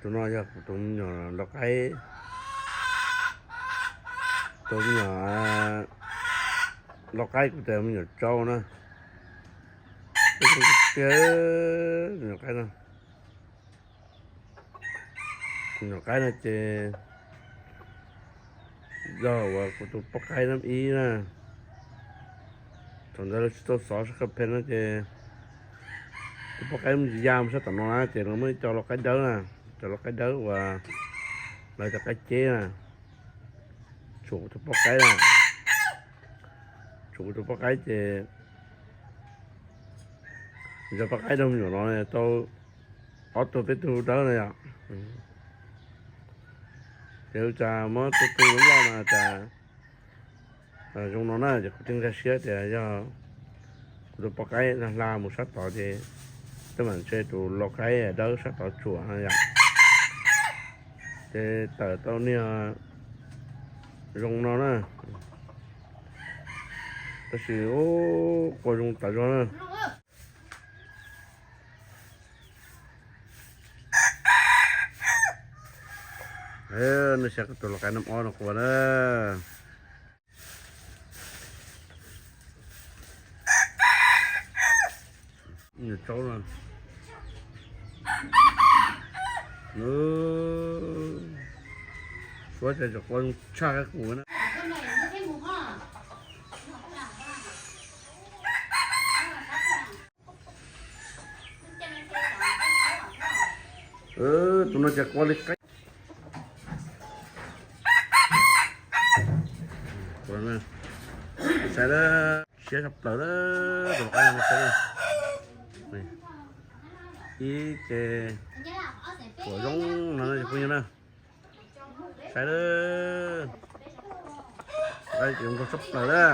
Tus no yog kuv tus me nyuam lau qaib, tus me nyuam lau qaib kuv tias me nyuam tsau na. Tiag, me nyuam qaib no, me nyuam qaib no ces yog uas kuv tus poj qaib nab ib na. Thaum ntawd lawv tsis tau xov sab qha phe no ces tus poj qaib mus tsis ya mus sab tom no na ces lawv muaj ib co lau qaib dawb na, cov lau qaib dawb uas lawv cov qaib ceb na, tshuam kuv tus poj qaib na, tshuam kuv tus poj qaib ces yog poj qaib dawb me nyuam no tau ob tug peb tug dawb na yom. Ces ua cas muab tus tus loj mas cas zoo no na ces kuv thiaj nkag siab tias yog kuv tus poj qaib hla mus sab tod ces tej mam ntshe tus lau qaib dawb sab tod tsuam yom. Ces tawm tau niag zoo no na, tab sis ua qua zoo tas zog na. Nej saib kuv tus lau qaib nab ob no qua na. Nws tsaub no, suab cas tseem qua zoo tshaj qab kuv na. Tus no cas qua li qaib. Saib, siab tshaj plaws na, tus lau qaib no saib. Ib ce puam zoo no na cov phooj ywg na. Saib, lau qaib ces zoo nkauj tshaj plaws na.